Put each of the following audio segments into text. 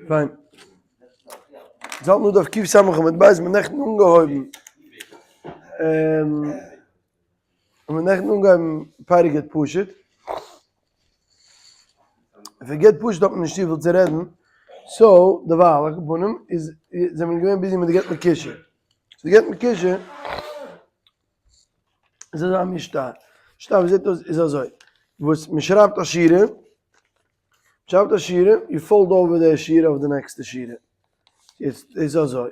פיין. אונז האלטן דא דף קס עמוד ב', מ'האט נעכטן אנגעהויבן, מ'האט נעכטן אנגעהויבן פרק גט פשוט, פון גט פשוט האט מען נישט צופיל צו רעדן, so דערווייל על כל פנים איז זענען מיר געווען busy מיט די גט מקושר, די גט מקושר איז אזא מין שטר, שטר ווי זעט אויס איז אזוי, וואס מ'שרייבט א שורה, שרייבט א שורה, you fold over די שורה אויף די נעקסטע שורה, יעצט איז אזוי,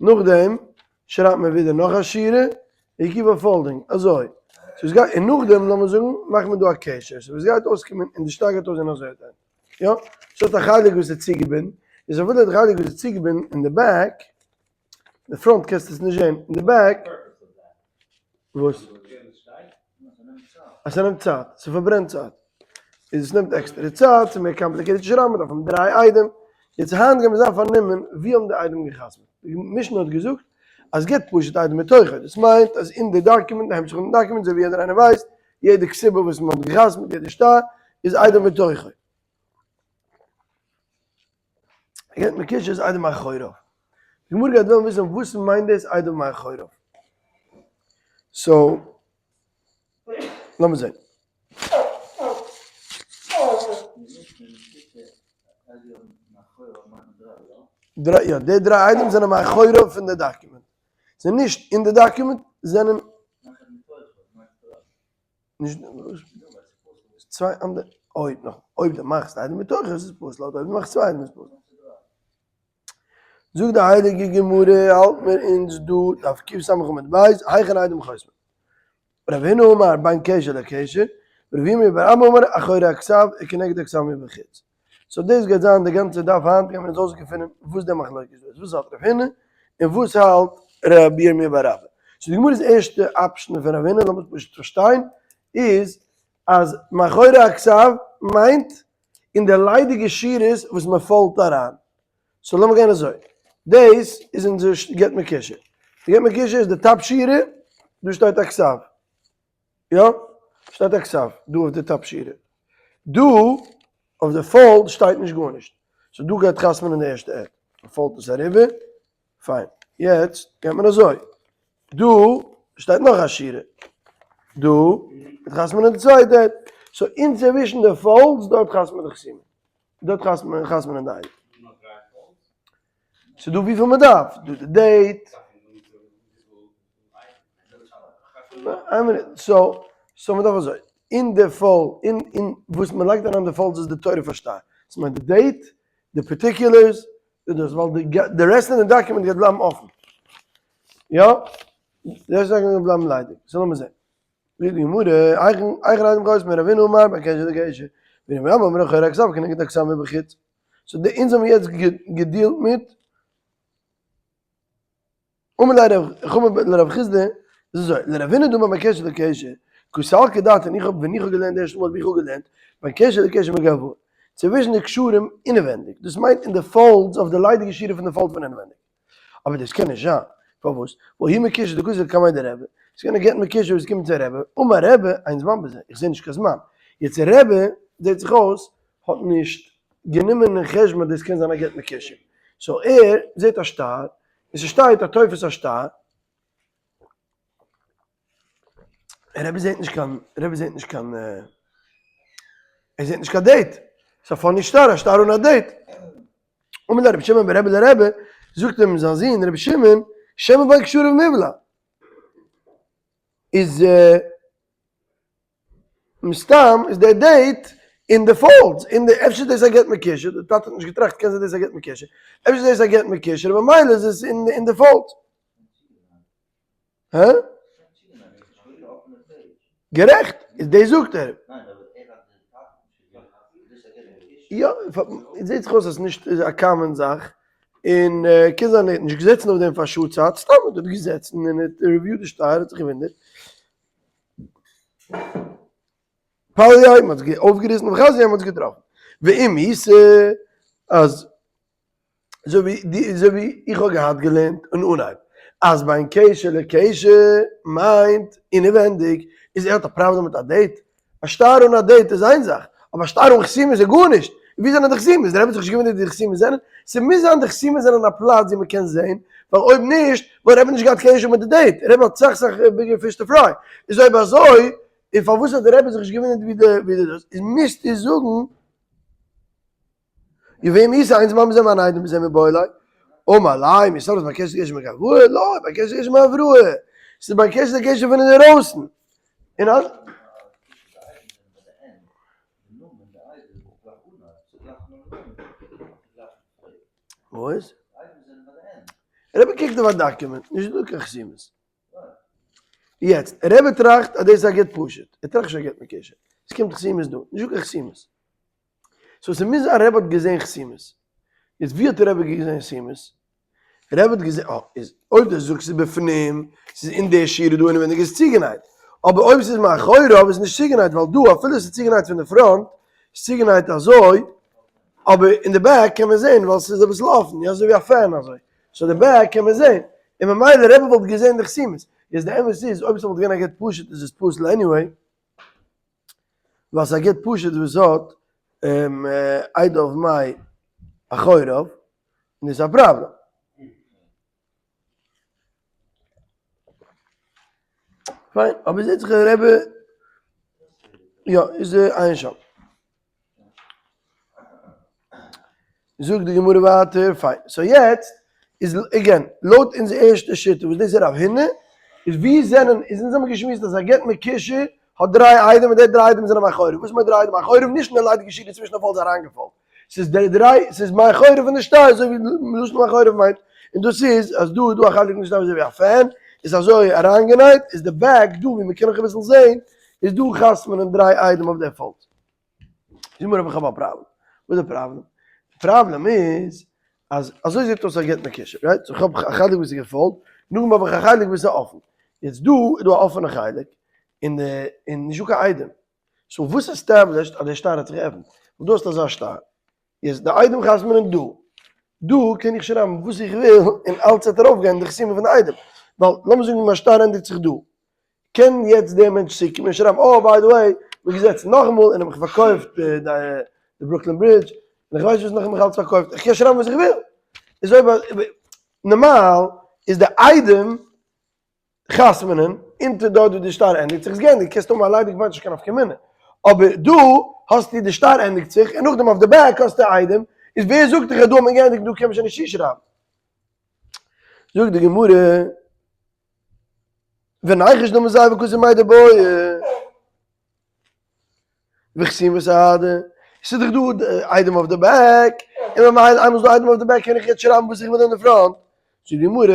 נאכדעם שרייבט מען ווידער נאך א שורה, you keep on folding, אזוי, so עס גייט, און נאכדעם לאמיר זאגן מאכט מען דא א קשר, so עס גייט אויסקומען און די שטר גייט אויסזען אזוי אט יא, עס האט א חלק וואס איז צוגעבינדן, איז אפילו די חלק וואס איז צוגעבינדן אין די back, די front קענסטו עס נישט זען, אין די back, וואס? אז ס'נעמט צייט, ס'פארברענט צייט, איז עס נעמט עקסטערע צייט, ס'איז מער complicated צו שרייבן, מ'דארף האבן דריי עדים, יעצט היינט גיימיר זיין פארנומען ווי האבן די עדים גע'חתמ'ט, די משנה האט געזאגט אז גט פשוט עדים מתוכו, דאס מיינט אז אין די דאקומענט, די המשך פון די דאקומענט, אזוי ווי יעדער איינער ווייסט, יעדע כתובה וואס מ'האט גע'חתמ'ט, יעדע שטר, איז עדים מתוכו. גט מקושר איז עדים מאחוריו. די גמרא גייט וועלן וויסן וואס מיינט דאס עדים מאחוריו. so, לאמיר זען. דריי, יא, די דריי עדים זענען מאחוריו פון די דאקומענט. זענען נישט אין די דאקומענט, זענען. נישט צוויי אנדערע, אויב נאך, אויב דו מאכסט איינער מתוך איז עס פסול, אדער אויב דו מאכסט צוויי איז עס פסול. זאגט די הייליגע גמרא, האלט מיר אונז דא, דף קס עמוד ב', היכן עדים חותמין? רב הונא אמר בין קשר לקשר, ורב ירמי' בר אבא אמר אחורי הכתב וכנגד הכתב מבחוץ. so דאס גייט זיין די גאנצע דף היינט גייען מיר אונז אויסגעפינען וואס די מחלוקת איז, וואס האלט רב הונא און וואס האלט רבי ירמי' בר אבא. so די גמרא'ס ערשטע option פון רב הונא, לאמיר פשוט פארשטיין, איז אז מאחורי הכתב מיינט אין די ליידיגע שורות וואס מען fold ט אריין. so לאמיר גיין אזוי, דאס איז אונזער גט מקושר, די גט מקושר איז די top שורה, דא שטייט א כתב, יא, שטייט א כתב דא אויף די top שורה. דא אויף די fold שטייט נישט גארנישט. so דא גייט חתמ'נען די ערשטע עד. מען fold ט עס אריבער. פיין. יעצט גייט מען אזוי. דא שטייט נאך א שורה. דא גייט חתמ'נען די צווייטע עד. so אינצווישן די folds דארט חתמ'ט מען די חתימה. דארט חתמ'נען די עד. ס'דא וויפיל מ'דארף. דא די date. איין מינוט, so, so מ'דארף אזוי, אין די fold, אין אין וואס מ'לייגט אריין די folds איז די תורה פארשטיי, ס'מיינט די date, די particulars, די דאס, ווייל די די רעסט פון די דאקומענט גייט בלייבן אפן, יא? די רעסט דאקומענט גייט בלייבן ליידיג, so לאמיר זען. זאגט די גמרא, היכן היכן עדים חותמין רב הונא אמר בין קשר לקשר, ורב ירמי' אמר אחורי הכתב כנגד הכתב מבחוץ. so די אונז האבן יעצט געדילט מיט. אמר ליה רב חמא לרב חסדא, איז אזוי, לרב הונא דאמר בין קשר לקשר, קא סלקא דעתין, איך האב ווען איך האב געלערנט די ערשטע מאל ווי איך האב געלערנט, בין קשר לקשר מגואי, צווישן די קשרים אינעווענדיג, דאס מיינט אין די folds אויף די ליידיגע שורה פון די fold פון אינעווענדיג. אבער דאס קען נישט זיין, פארוואס? והא מקושר דקאתי לקמיה דרבי, ס'קען א גט מקושר וואס קומט צו רבי, אמר רבי, אין זמן בזה, איך זע נישט קיין זמן. יעצט רבי, זעט זיך אויס, האט נישט גענומען אין חשבון אז דאס קען זיין א גט מקושר. so ער זעט א שטר, און ס'שטייט א טופס א שטר, רבי זעט נישט קיין, רבי זעט נישט קיין, ער זעט נישט קיין date, ס'איז א funny שטר, א שטר אן א date. אמר ליה רבי שמעון ברבי לרבי, זאגט אים זיין זון רבי שמעון, שמא בין קשריו מיבלע. איז מסתם איז דער date אין די folds, אין די, אפשר איז דאס א גט מקושר, די טאטע האט נישט געטראכט קען זיין דאס איז א גט מקושר, אפשר איז דאס א גט מקושר ממילא איז עס אין די folds. הא? גערעכט, איז דאס זאגט ער. יא, זעט זיך אויס אז נישט איז א common זאך, און קען זיין ער האט נישט געזעצן אויף דעם פאר שעה צייט, סתם האט ער געזעצן און ער האט review ט די שטר, ער האט זיך געוואונדערט. פאליי, מען האט עס אויפגעריסן וחזייה, מען האט עס געטראפן. ואם איתא אז אזוי ווי די אזוי ווי איך האב געהאט געלערנט אין אנהייב אז בין קשר לקשר מיינט אינעווענדיג איז ער האט א פראבלעם מיט א date, א שטר אן א date איז איין זאך, אבער א שטר אן חתימה איז גארנישט. ווי זענען די חתימות? דער רבי האט זיך נישט געוואונדערט ווי די חתימות זענען? ס'מוז זיין די חתימות זענען אין א פלאץ ווי מ'קען זען, ווייל אויב נישט וואלט רבי נישט געהאט קיין issue מיט די date, רבי האט סאך סאך bigger fish to fry, איז אויב אזוי איז פארוואס האט דער רבי זיך נישט געוואונדערט ווי די ווי די דאס איז מוזטו זאגן וועם איז איינס ממזר מיין איידעם איז ער מבעלי אמר לי מסתבר אז בקשר גשם מגבוה לא בקשר גשם מעברוה ס'איז בקשר גשם פון אינדערויסן און אז וואס? רבי קוקט אויף א document, נישט דא קיין חתימות. יעצט, רבי טראכט אז דאס איז א גט פשוט, ער טראכט נישט א גט מקושר, עס קומט חתימות דא, נישט דא קיין חתימות. so ס'מוז זיין רבי האט געזען חתימות. יעצט ווי האט רבי געזען חתימות? רבי האט געזען, אה, איז אויב דו זאגסט ס'איז בפנים, ס'איז אין די שורה דא אינעווייניג איז צוגענייט. אבער אויב ס'איז מאחוריו איז נישט צוגענייט ווייל דא אפילו ס'איז צוגענייט פון די front, איז צוגענייט אזוי, אבער אין די back קען מען זען ווייל ס'איז אביסל אפן, יא אזוי ווי א fan אזוי. so די back קען מען זען. און ממילא רבי וואלט געזען די חתימות. יעצט די אמת איז אויב ס'וואלט געווען א גט פשוט איז עס פסול anyway. ווייל ס'איז א גט פשוט וואס האט עדיו מאחוריו, און דאס איז א פראבלעם. פיין, אבער זעט זיך דער רבי, יא, איז עיין שם. זאגט די גמרא ווייטער, פיין, so יעצט איז again, לויט אונזער ערשטע שיטה וואס דאס איז רב הונא, איז ווי זענען, איז אונז האבן געשמועסט אז א גט מקושר האט דריי עדים און די דריי עדים זענען מאחוריו, וואס מיינט דריי עדים מאחוריו? נישט אין די ליידיגע שורה צווישן אויף אלס אריינגעפאלט, ס'איז די דריי, ס'איז מאחוריו פון די שטר אזוי ווי מלשון מאחוריו מיינט, און דאס איז אז דא איז דא א חלק פון די שטר אזוי ווי א fan, איז אזוי אריינגענייט, איז די back דא ווי מ'קען נאך אביסל זעהן, איז דא חתמ'נען דריי עדים אויף די פאלד. זאג מיר אבער איך האב א פראבלעם. וואס איז די פראבלעם? די פראבלעם איז אז אזוי זעט אויס א גט מקושר, right? so איך האב א חלק וואס איז געפאלד, נאכדעם האב איך א חלק וואס איז אפן. יעצט דא איז דא א אפענע חלק, און די און נישטא קיין עדים. so וואס established אז די שטר האט זיך געעפנט? ווייל דא האסטו אזא שטר. יעצט די עדים חתמ'נען דא. דא קען איך שרייבן וואס איך וויל און אלץ וועט ארויפגיין די חתימה פון די עדים. ווייל לאמיר זאגן מיין שטר ענדיגט זיך דא. קען יעצט דער מענטש צוריקקומען און שרייבן oh by the way, מ'האט געזעצט נאכאמאל און האב מיך פארקויפט די ברוקלין ברידזש, און איך ווייס נישט וואס נאך איך האב מיך אלץ פארקויפט, איך קען שרייבן וואס איך וויל. איז אויב נארמאל איז די עדים חתמ'נען אונטער דארט ווי די שטר ענדיגט זיך איז געענדיגט, קענסט האבן א ליידיג פארט נישט קיין נפקא מינה, אבער דא האסטו די שטר ענדיגט זיך און נאכדעם אויף די back האסטו עדים, איז ווער זאגט דיך אז דא האט מען געענדיגט דא קען מען שוין נישט צושרייבן. זאגט די גמרא. וניחוש דלמא זיי וכתב מאי דבעי וחתימות אהדה ס'איז דאך דא עדים אויף די back און ממילא איינמאל ס'איז דא עדים אויף די back קען איך יעצט שרייבן וואס איך וויל אין די front זאגט די גמרא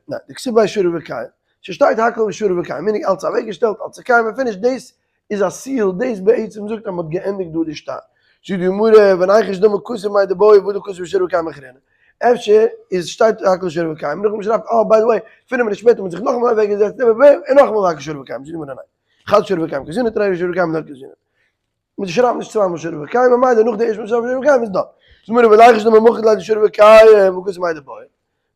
ניין דכתיב ביה שריר וקיים ס'שטייט הכל שריר וקיים meaning אלץ אוועקגעשטעלט אלץ איז קיים און finish דאס איז א seal, דאס בעצם זאגט אז מ'האט געענדיגט דא די שטר. זאגט די גמרא, וניחוש דלמא כתב מאי דבעי והדר כתב שריר וקיים אחרינא. אפשר איז שטייט הכל שריר וקיים, נאכדעם שרייבט אה by the way, פינף מינוט שפעטער מ'האט זיך נאכאמאל אוועק געזעצט און נאכאמאל הכל שריר וקיים, זאגט די גמרא ניין, חד שריר וקיים כזינא תרי שריר וקיים לא כזינא. מ'שרייבט נישט צוויי מאל שריר וקיים, ממילא נאך די ערשטע מאל שרייבן שריר וקיים איז done. זאגט די גמרא, וניחוש דלמא מחק ליה דשריר וקיים וכתב מאי דבעי.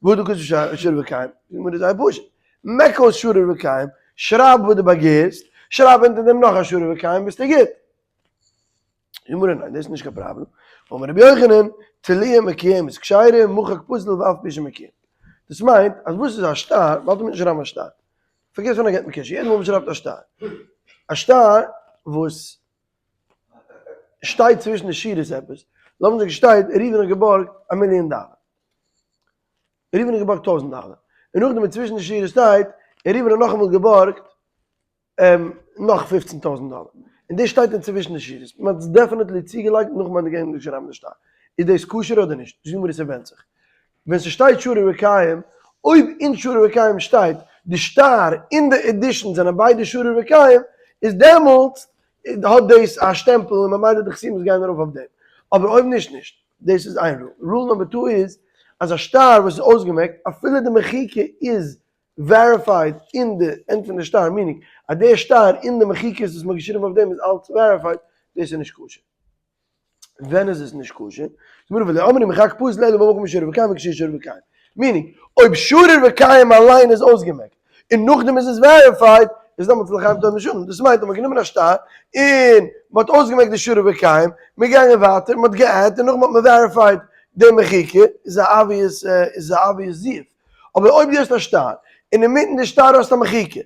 וואס דו קוקסט שריר וקיים, די גמרא איז זייער פשוט, מעק אויס שריר וקיים, שרייב וואס דו באגערסט, שרייב אונטער דעם נאך א שריר וקיים, ביסטו גוט. די גמרא ניין, דאס איז נישט קיין פראבלעם, אמר רבי יוחנן, תלויה מקויימת כשרה, מחק פסול ואף פי שמקוים. דאס מיינט אז וואס איז א שטר, באלד וועט מען נישט שרייבן א שטר, פארגעס פון א גט מקושר, יעדע מאל מען שרייבט א שטר, א שטר וואס שטייט צווישן די שורות עפעס, לאמיר זאגן שטייט ראובן האט געבארגט א מיליאן דאלער, ראובן האט געבארגט טויזנט דאלער, און נאכדעם צווישן די שורות שטייט ראובן האט נאכאמאל געבארגט נאך פופצן טויזנט דאלער, און דאס שטייט אין צווישן די שורות, מען האט עס definitely צוגעלייגט נאך מען האט געענדיגט שרייבן די שטר, איז דאס כשר אדער נישט? זאגט די גמרא ס'ווענדט זיך, ווען ס'שטייט שריר וקיים, אויב אין שריר וקיים שטייט די שטר און די addition זענען ביידע שריר וקיים, איז דעמאלטס האט דאס א שטעמפל און ממילא די חתימות גייען ארויף אויף דעם, אבער אויב נישט נישט. דאס איז איין rule. rule number two איז אז א שטר וואס איז אויסגעמעקט אפילו די מחיקה איז verified אין די end פון די שטר, meaning אז די שטר און די מחיקות וואס מ'האט געשריבן אויף דעם איז אלץ verified, דאס איז נישט כשר. ווען איז עס נישט כשר? גמרא ולא אמרי מחק פסול אלא במקום שריר וקיים וכשי שריר וקיים. meaning, אויב שריר וקיים אליין איז אויסגעמעקט, און נאכדעם איז עס verified, איז דעמאלטס לחיים טובים לשלום, דאס מיינט אז מ'האט גענומען א שטר און מ'האט אויסגעמעקט די שורה וקיים, מ'איז געגאנגען ווייטער, מ'האט גע'add און נאכדעם האט מען verified די מחיקה, איז א obvious איז א obvious זיוף. אבער אויב דו האסט א שטר און אינמיטן די שטר האסטו א מחיקה,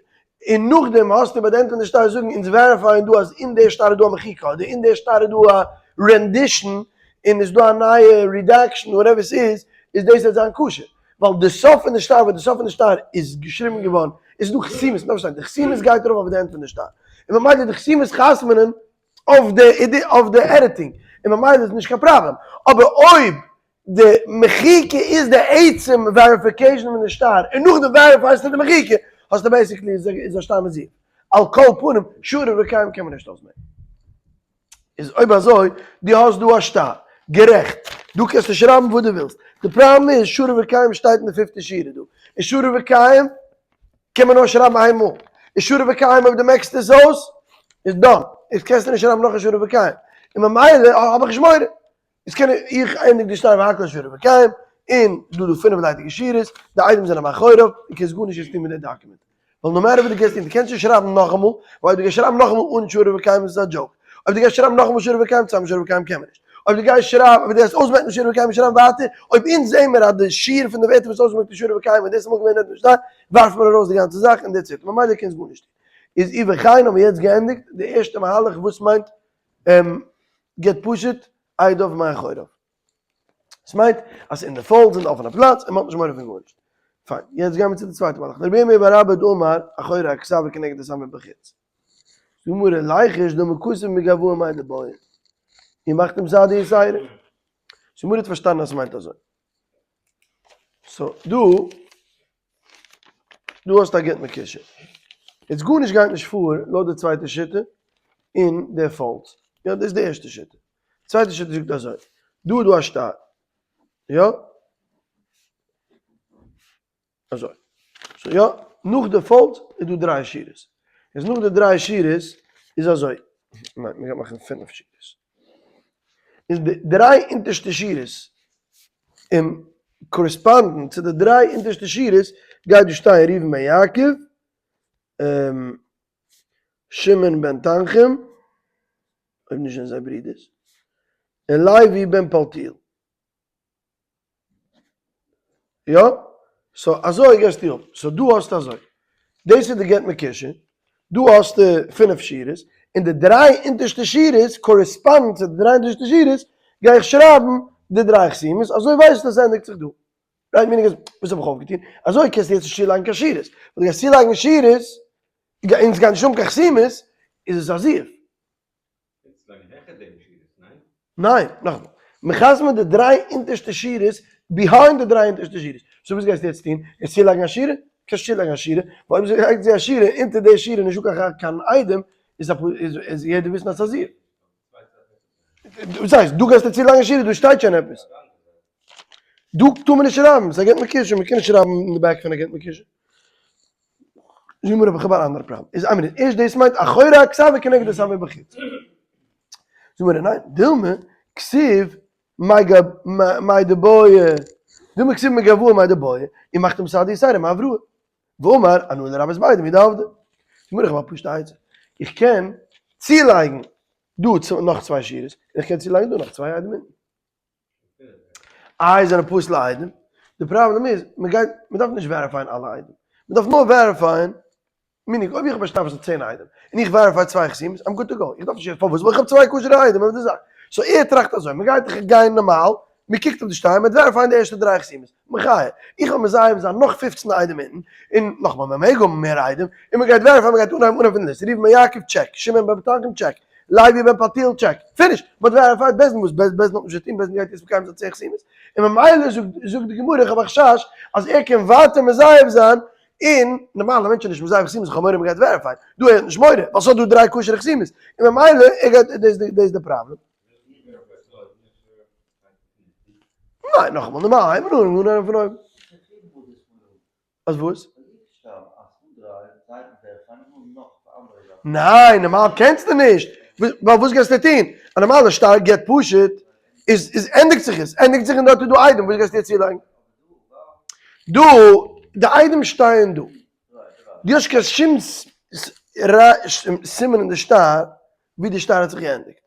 און נאכדעם האסטו ביי די end פון די שטר זאגן אונז verify ען דא אז אין די שטר איז דא א מחיקה אדער אין די שטר איז דא א rendition און איז דא א נייע redaction whatever ס'איז, איז דאס וועט זיין כשר. ווייל די סוף פון די שטר ווען די סוף פון די שטר איז געשריבן געווארן איז דא חתימות, מ'דארף פארשטיין די חתימות גייט ארויף אויף די end פון די שטר, און ממילא די חתימות חתמ'נען אויף די אויף די editing, און ממילא איז נישט קיין פראבלעם, אבער אויב די מחיקה איז די עצם verification פון די שטר, און נאכדעם verify סטו די מחיקה, האסטו basically איז א שטר מזויף. על כל פנים, שרי וקיים קען מען נישט אויסמעקן. איז אויב אזוי, דו האסט דא א שטר. גערעכט. דא קענסטו שרייבן וואס דו ווילסט. די פראבלעם איז, שרי וקיים שטייט אין די fifth ע שורה דא. און שרי וקיים קען מען נאר שרייבן איין מאל. און שרי וקיים אויב דו מעקסט עס אויס, איז done. איז קענסטו נישט שרייבן נאך א שרי וקיים. און ממילא האב איך נישט מורא. איז קען איך ענדיג די שטר והכל שרי וקיים, און דא דא פינף ליידיגע שורות, די עדים זענען מאחוריו, דו קענסט גארנישט יעצט טון מיט די document. ווייל no matter וואס דו קענסט טון, דו קענסט נישט שרייבן נאכאמאל, ווייל אויב דו גייסט שרייבן נאכאמאל אן שרי וקיים איז עס א joke. אויב דו גייסט שרייבן נאכאמאל שרי וקיים צוזאמען שרי וקיים קען מען נישט. אויב דו גייסט שרייבן, אויב דו גייסט אויסמעקן שרי וקיים און שרייבן ווייטער, אויב אונז זעהן מיר אז די שיעור פון די ווערטער וואס איז אויסגעמעקט איז שרי וקיים און דאס איז אמאל געווען נעט נישט דא, ווארפט מען ארויס די גאנצע זאך און that's it. ממילא קענסט גארנישט טון. איז ובכן האבן מיר יעצט געענדיגט די ערשטע מהלך וואס מיינט גט פשוט עדיו מאחוריו. עס מיינט אז אין די folds אין די אפענע פלאץ און מען האט נישט מורא פון גארנישט. פיין, יעצט גיימיר צו די צווייטע מהלך. רבי ירמי' בר אבא דאמר אחורי הכתב וכנגד הכתב מבחוץ. זאגט די גמרא ליחוש דלמא כתב מגואי מאי דבעי. און מאכט אים סעדיה יתירה. די גמרא האט פארשטאנען אז עס מיינט אזוי. so דא דא האסטו א גט מקושר. יעצט גארנישט גייט נישט פאר לויט די צווייטע שיטה אין די folds. יא דאס איז די ערשטע שיטה. צווייטע שיטה זאגט אזוי, דא איז דא א שטר. יא? אזוי. so יא, נאך די folds איז דא דריי שורות. איז נאך די דריי שורות איז אזוי. ניין, מ'גייט מאכן פינף שורות. איז די דריי אונטערשטע שורות און correspond ן צו די דריי אונטערשטע שורות גייט דא שטיין ראובן בן יעקב, שמעון בן תנחום, אויב נישט זענען זיי ברידערס, און לוי בן פלטיאל. יא? so אזוי געסטו אפ. so דא האסטו אזוי. דאס איז די גט מקושר. דא האסטו פינף שורות, און די דריי אונטערשטע שורות correspond צו די דריי אונטערשטע שורות, גיי איך שרייבן די דריי חתימות, אזוי ווייסטו אז ס'ענדיגט זיך דא. right meaning אז וואס האב איך אויפגעטון? אזוי קענסטו יעצט נישט צולייגן קיין שורות. ווייל דו גייסט צולייגן שורות, און ס'גייט נישט האבן קיין חתימות, איז עס א זיוף. ניין, נאכאמאל. מ'חתמ'עט די דריי אונטערשטע שורות behind די דריי אונטערשטע שורות. so וואס גייסטו יעצט טון? גייסט צולייגן א שורה? קענסט צולייגן א שורה, ווייל אויב לייגט זי א שורה אונטער די שורה נישטא קיין קיין עדים, איז א איז יעדער וויסן אז ס'איז א זיוף. וואס הייסט? דא גייסטו צולייגן א שורה, דא שטייט שוין עפעס. דא טאר מען נישט שרייבן, ס'איז א גט מקושר, מ'קען נישט שרייבן אין די back פון א גט מקושר. זאג מיר אבער איך האב אן אנדערע פראבלעם, איז איין מינוט, ערשט דאס מיינט אחורי הכתב וכנגד הכתב מבחוץ. זאג מיר ניין, דילמא כתיב מאי דבעי, דילמא כתיב מגואי מאי דבעי, און מאכט אים סעדיה יתירה מאברהם. ואמר אנא לרבות בעדים הוא דעבדי. זאג מיר איך האב א פשוטע עצה, איך קען צולייגן דא נאך צוויי שורות, און איך קען צולייגן דא נאך צוויי עדים אונטן. איי זענען פסול'ע עדים? די פראבלעם איז מען גייט מען דארף נישט verify ען אלע עדים, מען דארף נאר verify ען meaning אויב איך האב א שטר וואס האט צען עדים און איך verify צוויי חתימות I'm good to go, איך דארף נישט פארוואס ווייל איך האב צוויי כשר'ע עדים אויף די זאך, so ער טראכט אזוי מען גייט דאך גיין נארמאל, מען קוקט אויף די שטר מען וועט verify ען די ערשטע דריי חתימות, מחיה, איך וועל מזייף זיין נאך פופצן עדים אונטן, און נאכאמאל מען מעג האבן מער עדים, און מען גייט verify ען מען גייט אנהייבן אנהייבן פון די list, ראובן בן יעקב check, שמעון בן תנחום check, לוי בן פלטיאל check, finish! מען האט verified בית דין וואס בית דין האט נישט געטון, בית דין גייט יעצט מקיים זיין צען חתימות, און ממילא זאגט די גמרא איך האב א חשש אז ער קען ווייטער מזייף זיין, און נארמאל א מענטש איז נישט מזייף חתימות איך האב מורא מען גייט verify ען, דא ער האט נישט מורא ווייל ס'האט דא דריי כשר'ע חתימות, און ממילא ער גייט דאס איז די פראבלעם. ניין נאכאמאל נארמאל הייבן אן אנהייבן פון אויבן. אז וואס? ניין, נארמאל קענסטו נישט! ווייל וואס גייסטו טון? א נארמאלע שטר גט פשוט איז איז ענדיגט זיך עס, ענדיגט זיך און דארט איז דא עדים, וואס גייסטו יעצט צולייגן? דא, די עדים שטייען דא. דו האסט קיין שום. סימן אין די שטר ווי די שטר האט זיך געענדיגט.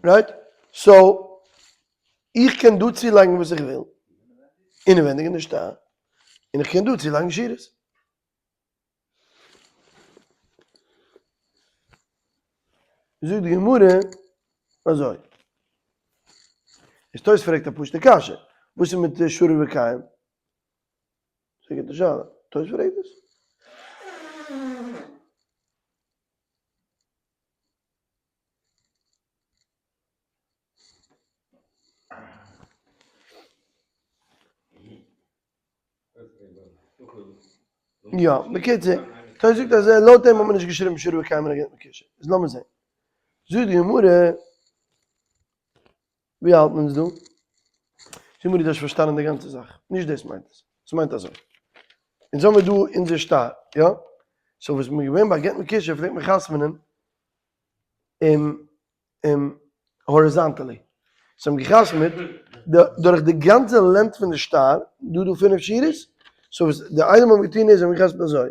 Right? So איך קען דא צולייגן וואס איך וויל אינעווענדיג אין די שטר, און איך קען דא צולייגן שורות. זאגט די גמרא אזוי, איז תוס' פרעגט א פשוטע קשיא, וואס איז מיט שריר וקיים? ס'איז א גוטע שאלה, תוס' פרעגט עס? יא, בקיצור, תוס' זאגט אז לויט דעם האט מען נישט געשריבן שריר וקיים אין א גט מקושר. איז לאמיר זען. זאגט די גמרא, ווי האלט מען אונז דא? די גמרא האט נישט פארשטאנען די גאנצע זאך. נישט דאס מיינט עס. עס מיינט אזוי. אונז האמיר דא אונזער שטר, יא? So וואס מ'איז געווען ביי גט מקושר פלעגט מען חתמ'נען און horizontally. זיי האבן געחתמ'עט דורך די גאנצע length פון די שטר, דא דא פינף שורות, so וואס די עדים האבן געטון איז זיי האבן געחתמ'ט אזוי.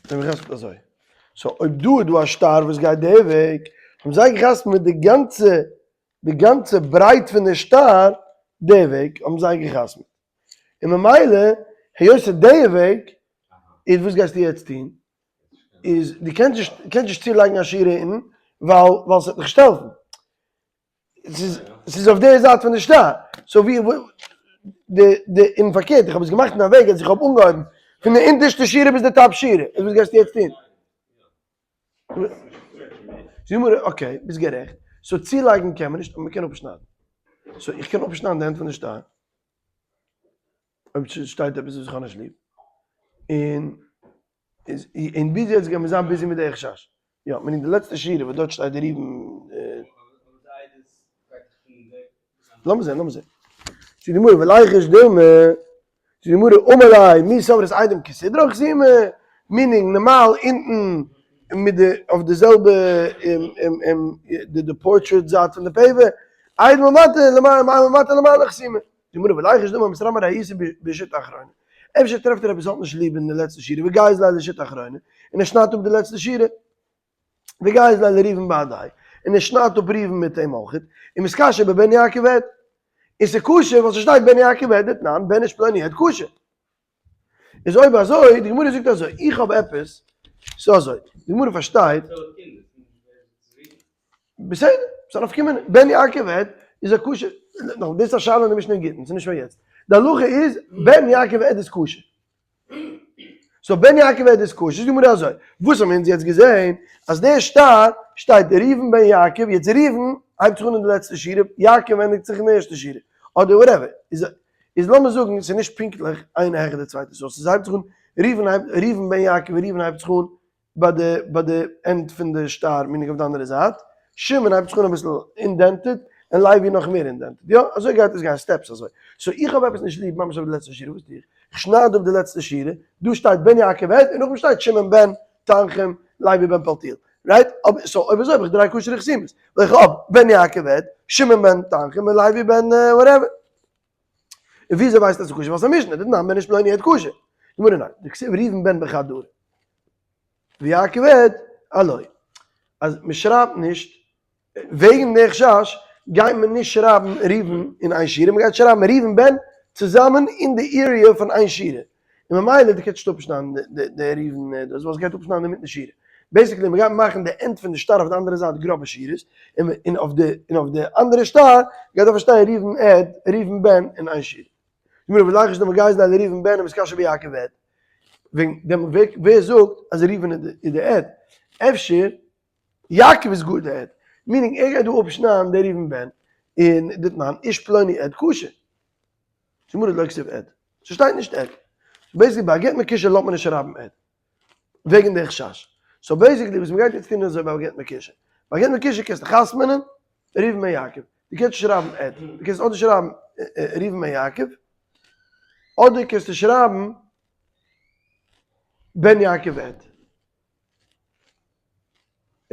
זיי האבן געחתמ'ט אזוי. So אויב דא איז דא א שטר וואס גייט די וועג, האבן זיי געחתמ'ט די גאנצע, די גאנצע ברייט פון די שטר די וועג האבן זיי געחתמ'ט. און ממילא היות ס'איז די וועג, איז וואס גייסטו יעצט טון? איז דו קענסט נישט, קענסט נישט צולייגן א שורה אונטן, ווייל ווייל ס'וועט נישט העלפן. ס'איז אויף די זייט פון די שטר, so ווי די די און פארקערט איך האב עס געמאכט אין א וועג אז איך האב אנגעהויבן פון די אונטערשטע שורה ביז די top שורה, איז וואס גייסטו יעצט טון? Okay, ביסט גערעכט, so צולייגן קען מען נישט אבער מ'קען אפשניידן, so איך קען אפשניידן די end פון די שטר, אויב ס'שטייט עפעס וואס איך האב נישט ליב, און און ביז יעצט גייען מיר זיין busy מיט די חשש. יא, מיינט די לעצטע שורה וואס דארט שטייט די ראובן. לאמיר זען, לאמיר זען. זאגט די גמרא וליחוש דילמא, זאגט די גמרא אמר ליה מי סברת עדים כסדרן חתימי, meaning נארמאל אונטן מיט די אויף די זעלבע די portrait זייט פון די paper, עדים מלמטה למעלה למעלה חתימי. די גמרא וליחוש דילמא מתרמי ריעותא בשיטה אחרונה. אפשר טרעפט ער עפעס האט נישט ליב אין די לעצטע שורה וגייז ליה לשיטה אחרונה, און ער שניידט אפ די לעצטע שורה, וגייז ליה לראובן בהדיה, און ער שניידט אפ ראובן מיט אים אויכעט, און מתקשה בבן יעקב עד. און ס'איז כשר ווייל ס'שטייט בן יעקב עד דתנן בן איש פלוני עד כשר. איז אויב אזוי, די גמרא זאגט אזוי, איך האב עפעס, ס'איז אזוי, די גמרא פארשטייט, בסדר, ס'איז א נפקא מינה, בן יעקב עד איז א כשר, נאך דאס איז א שאלה אין די משנה אין גיטין, ס'איז נישט פאר יעצט, די הלכה איז בן יעקב עד איז כשר, so בן יעקב עד איז כשר, זאגט די גמרא אזוי, וואס האבן אונז יעצט געזען, אז דער שטר שטייט ראובן בן יעקב, יעצט ראובן הייבט זיך אן אין די לעצטע שורה, יעקב ענדיגט זיך אין די ערשטע שורה, אדער whatever, איז איז לאמיר זאגן ס'איז נישט פונקטליך איינע העכער די צווייטע, so ס'הייבט זיך אן ראובן הייבט ראובן בן יעקב ראובן הייבט זיך אן ביי די ביי די end פון די שטר meaning אויף די אנדערע זייט, שמעון הייבט זיך אן אביסל indented און לוי נאך מער indented, יא אזוי גייט עס גיין steps אזוי, so איך האב עפעס נישט ליב ממש אויף די לעצטע שורה, וואס טו איך? איך שנייד אפ די לעצטע שורה, דא שטייט בן יעקב עד און נאכדעם שטייט שמעון בן תנחום לוי בן פלטיאל, right? So אויב אזוי האב איך דריי כשר'ע חתימות, ווייל איך האב בן יעקב עד, שמעון בן תנחום און לוי בן whatever. און וויאזוי ווייסטו אז ס'איז כשר? ווייל ס'איז א משנה, דתנן בן איש פלוני עד כשר. גמרא ניין, דכתיב ראובן בן בחד דרא. ויעקב עד עילאה. אז מ'שרייבט נישט, וועגן די חשש גייט מען נישט שרייבן ראובן אין איין שורה, מ'גייט שרייבן ראובן בן צוזאמען אין די area פון איין שורה. און ממילא דו קענסט נישט אפשניידן די ראובן דאס ווייל ס'גייט אפשניידן אינמיטן די שורה. Basically מ'גייט מאכן די end פון די שטר אויף די אנדערע זייט גראבע שורות, און אויף די און אויף די אנדערע שטר גייט דארפן שטיין ראובן עד ראובן בן אין איין שורה. די גמרא וליחוש דילמא גייז ליה לראובן בן ומתקשיא ביעקב עד. וועגן דעם ווער זאגט אז ראובן איז די עד? אפשר יעקב איז גאר די עד. Meaning ער גייט דא אפשניידן די ראובן בן און דתנן איש פלוני עד כשר. גמרא לא כתיב עד. ס'שטייט נישט עד. Basically ביי א גט מקושר לאזט מען נישט שרייבן עד. וועגן די חשש. So basically וואס מ'גייט יעצט טון איז אזוי ביי א גט מקושר. ביי א גט מקושר קענסטו חתמ'נען ראובן בן יעקב. דו קענסט נישט שרייבן עד. דו קענסט אדער שרייבן ראובן בן יעקב, אדער קענסטו שרייבן בן יעקב עד.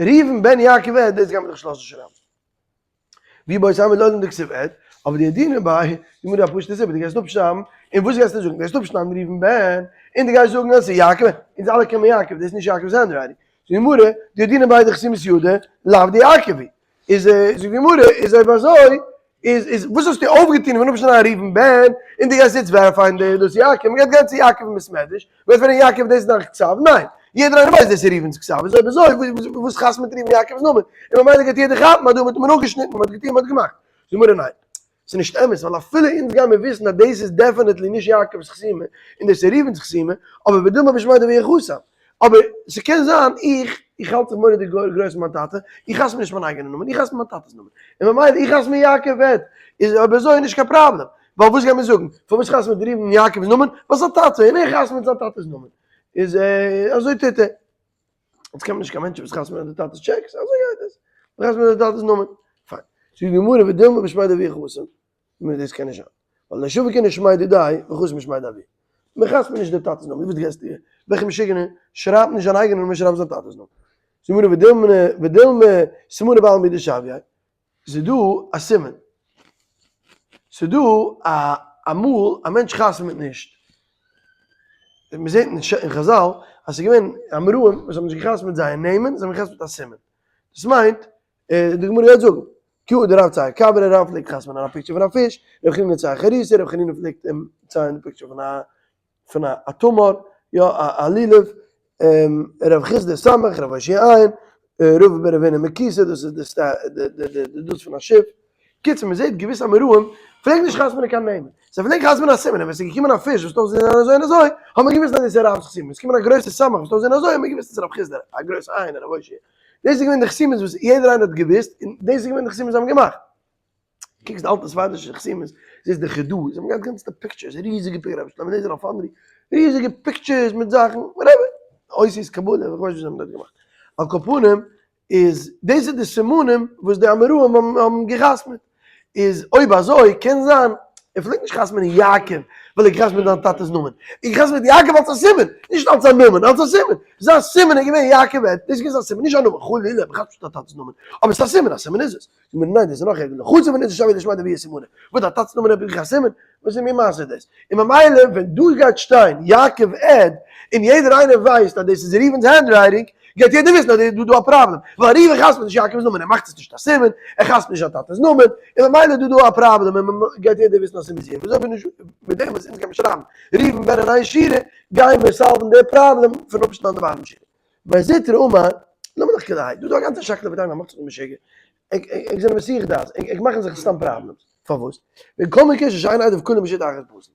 ראובן בן יעקב עד, דאס גייט מען דאך נישט לאזן שרייבן. ואיבעית אימא לעולם דכתיב עד, אבער דידעינן ביה, די גמרא א פשוטע סיבה, דו גייסט אפשרייבן, און וואס גייסטו זאגן? גייסט אפשניידן ראובן בן, און דו גייסט זאגן אז ס'איז יעקב, אונז אלע קען מען יעקב, דאס איז נישט יעקב'ס handwriting. זאגט די גמרא, דידעינן ביה דחתימת ידיה, לאו דיעקב היא. איז זאגט די גמרא, איז אויב אזוי, איז איז וואס האסטו אויפגעטון פון אפשניידן ראובן בן, און דו גייסט יעצט verify ען די דאס יעקב, מ'גייט גיין צו יעקב אין בית מדרש, מ'גייט פרעגן יעקב דאס איז דיין כתב? ניין! יעדער איינער ווייסט דאס איז ראובן'ס כתב, איז אויב אזוי וואס חתמ'עט ראובן יעקב'ס נאמען? און ממילא גייט יעדער כאפן אז דא האט מען אפגעשניטן, מ'האט געטון, מ'האט געמאכט. זאגט די גמרא ניין. ס'איז נישט אמת, ווייל אפילו אונז גיימיר וויסן אז דאס איז definitely נישט יעקב'ס חתימה, און דאס איז ראובן'ס חתימה, אבער ודילמא בשמיה דאבוה חתם. אבער ס'קען זיין איך, איך האלט זיך מורא'דיג גרויס מיט מיין טאטע, איך חתמ'ע נישט מיין אייגענע נאמען, איך חתמ'ע מיין טאטע'ס נאמען. און ממילא איך חתמ'ע יעקב עד. איז אויב אזוי נישט קיין פראבלעם. ווייל וואס גייט מען זאגן? פארוואס חתמ'עט ראובן יעקב'ס נאמען? ווייל זיין טאטע, און ער חתמ'עט זיין טאטע'ס נאמען. איז אזוי טוט ער. יעצט קען מען נישט קיין מענטשן וואס חתמ'ענען די טאטע'ס טשעקס, אזוי גייט עס. מ'חתמ'עט די טאטע'ס נאמען. פיין. זאגט די גמרא ודילמא בשמיה דאבוה חתים. נו דאס קען נישט זיין. ווייל לא שביק איניש שמיה דידיה וחתים בשמיה דאבוה. מ'חתמ'ט נישט די טאטע'ס נאמען. וואס גייסטו? וועלכע משוגענער שרייבט נישט זיין אייגענע נאמען שרייבט זיין טאטע'ס נאמען. זאגט די גמרא ודילמא ודילמא סימנא בעלמא הוא דשויה. ס'איז דא א סימן. ס'איז דא א אמאל א מענטש חתמ'ט נישט. מ'זעט אין חזל אז ס'איז געווען אמוראים וואס האבן נישט געחתמ'ט זייער נעמען, זיי האבן געחתמ'ט א סימן. דאס מיינט, די גמרא גייט זאגן, כי הא דרב צייר כברא, רב פלעגט חתמ'נען א picture פון א פיש, רב חנינא צייר חריתא, רב חנינא פלעגט צייען די picture פון א פון א תמר, יא א לולב, רב חסדא סמך, רב אושעיא עין, רבא בר רב הונא מקיתא, דאס איז די דאס פון א שיף. קיצור מען זעט געוויסע אמוראים פלעגן נישט חתמ'נען קיין נעמען, זיי פלעגן חתמ'נען א סימן, און ווען ס'איז געקומען א פיש וואס האט אויסגעזען אזוי און אזוי, האט מען געוואוסט אז דאס איז רב'ס חתימה, איז געקומען א גרויסע סמך וואס האט אויסגעזען אזוי, האט מען געוואוסט אז ס'איז רב חסדא, א גרויסע עין, רב אושעיא. דאס איז געווען די חתימות וואס יעדער איינער האט געוואוסט, און דאס איז געווען די חתימות זיי האבן געמאכט. קוקסט די אלטע ספרדישע חתימות, זעסט די חידא, זיי האבן געהאט גאנצעטע pictures, ריזיגע pictures, רבי שלמה אליעזר אלפאנדרי, ריזיגע pictures מיט זאכן, whatever, אותיות קבלה, איך ווייס נישט וואס זיי האבן דארט געמאכט. על כל פנים, איז דאס איז די סימנים וואס די אמוראים האבן גע'חתמ'עט. איז אויב אזוי קען זיין ער פלעגט נישט חתמ'ענען יעקב ווייל ער גע'חתמ'עט זיין טאטע'ס נאמען, ער גע'חתמ'עט יעקב אלס א סימן, נישט אלס א נאמען, אלס א סימן. זיין סימן איז געווען יעקב עד, דאס איז געווען זיין סימן, נישט א נאמען, חלילה, מ'חתמ'ט נישט א טאטע'ס נאמען, אבער ס'איז א סימן, א סימן איז עס. זאגט מען ניין דאס איז נאך ערגער, לחוץ ווען איז שווה לשמוע דביה סימנה, וואס א טאטע'ס נאמען האט בכלל א סימן? וואס איז מין מעשה איז דאס? און ממילא ווען דא גייט שטיין יעקב עד און יעדער איינער ווייסט אז דאס איז ראובן'ס handwriting, גייט יעדער וויסן אז דא איז דא א פראבלעם, ווייל ראובן חתמ'ט נישט יעקב'ס נאמען, ער מאכט עס נישט א סימן, ער חתמ'ט נישט זיין טאטע'ס נאמען, און ממילא איז דא דא א פראבלעם און גייט יעדער וויסן אז ס'איז מזויף, וויאזוי בין איך מיט דעם וואס אונז גיימיר שרייבן ראובן בן אין איין שורה, גיימיר solve ן די פראבלעם פון אפשניידן די bottom שורה. מר זוטרא אמר, למה לך כדאי, דא איז דא א גאנצע שקלא וטריא מ'מאכט זיך דא משוגע, ענק זענען מסיח דעת, ענק מאכן זיך סתם problems, פארוואס? ווען כל מקשר שאין עדיו כולם בשיטה אחת פסול.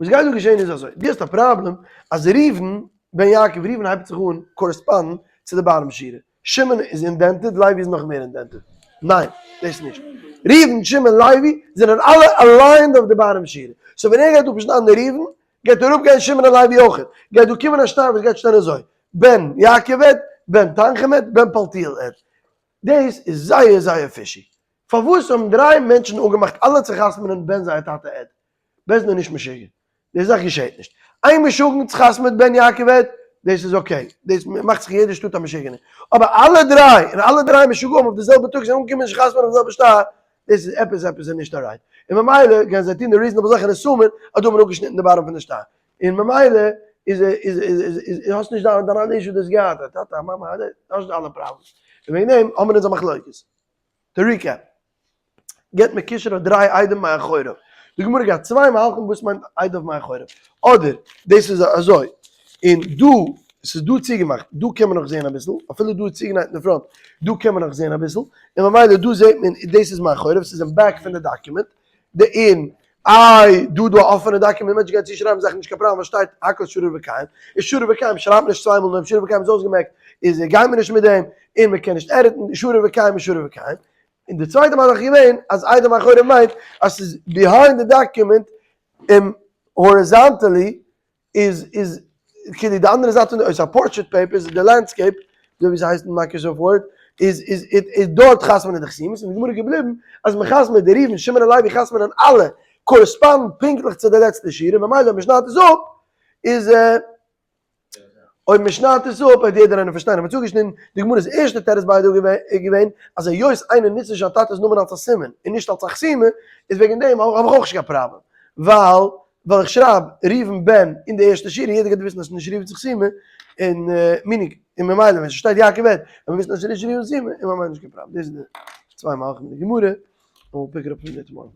וואס גייט דא געשען איז אזוי, דו האסט א פראבלעם אז ראובן בן יעקב, ראובן הייבט זיך אן correspond ן צו די bottom שורה, שמעון איז indented, לוי איז נאך מער indented, ניין, דאס נישט, ראובן, שמעון, לוי זענען אלע aligned אויף די bottom שורה, so ווען ער גייט אפשניידן ראובן, גייט אראפגיין שמעון און לוי אויכעט, גייט דא קומען א שטר וואס גייט שטיין אזוי, בן יעקב עד, בן תנחום עד, בן פלטיאל עד. דאס איז זייער זייער fishy. פארוואס האבן דריי מענטשן אפגעמאכט אלע צו חתמ'נען בן זייער טאטע עד? בית דין איז נישט משוגע. די זאך געשעט נישט. איין משוגענס חתמ'עט בן יעקב עד, דאס איז okay. דאס מאכט זיך אין יעדע שטאט א משוגענער. אבער אלע דריי, און אלע דריי משוגעים אויף די זעלבע טאג זענען אנגעקומען זיך חתמ'נען אויף די זעלבע שטר, דאס איז עפעס עפעס איז נישט alright. און ממילא גייען זיי טון די reasonable זאך און assume ען אז דא האט מען אפגעשניטן די bottom פון די שטר. און ממילא איז איז איז איז האסט נישט דיין דיין אלע issue דאס געהאט, א טאטע א מאמע א האסט נישט אלע problems. און וועגן דעם האבן מיר אונז א מחלוקת. To recap. גט מקושר אויף דריי עדים מאחוריו. די גמרא געהאט צוויי מהלכים וואס מיינט עדיו מאחוריו. אדער דאס איז אזוי, און דא, ס'איז דא צוגעמאכט, דא קען מען נאך זעהן אביסל, אפילו דא איז צוגענייט אין די front, דא קען מען נאך זעהן אביסל, און ממילא דא זעהט מען דאס איז מאחוריו, ס'איז אין back פון די document, די און איי דא דא א אפענע document, מענטשן גייען צושרייבן זאכן נישט קיין פראבלעם ווייל שטייט הכל שריר וקיים, איז שריר וקיים שרייבט מען נישט צוויי מאל נאר אויב שריר וקיים איז אויסגעמעקט איז גייט מען נישט מיט דעם, און מען קען נישט edit ן, שריר וקיים איז שריר וקיים. און די צווייטע מהלך איז געווען אז עדים מאחוריו מיינט אז ס'איז behind די document און horizontally איז איז כאילו די אנדערע זייט פון די אויב ס'איז א portrait paper איז די landscape אזוי ווי ס'הייסט אין Microsoft Word איז איז איז דארט חתמ'נען די חתימות און די גמרא איז געבליבן אז מ'חתמ'עט די ראובן שמעון און לוי חתמ'נען אלע correspond פונקטליך צו די לעצטע שורה ממילא אויב מ'שניידט עס אפ איז. אויב מען שניידט עס אפ וועט יעדער איינער פארשטיין אז מען האט צוגעשניטן, די גמרא'ס ערשטע תירוץ ביי דא איז געווען אז היות איינער נוצט נישט זיין טאטע'ס נאמען אלס א סימן און נישט אלס א חתימה איז וועגן דעם האב איך אויך נישט קיין פראבלעם ווייל ווייל איך שרייב ראובן בן אין די ערשטע שורה יעדער גייט וויסן אז ס'איז נישט ראובן'ס חתימה און meaning און ממילא ווען ס'שטייט יעקב עד וועט מען וויסן אז ס'איז נישט ראובן'ס חתימה און ממילא נישט קיין פראבלעם. דאס איז די צוויי מהלכים אין די גמרא און we'll pick it up from there tomorrow.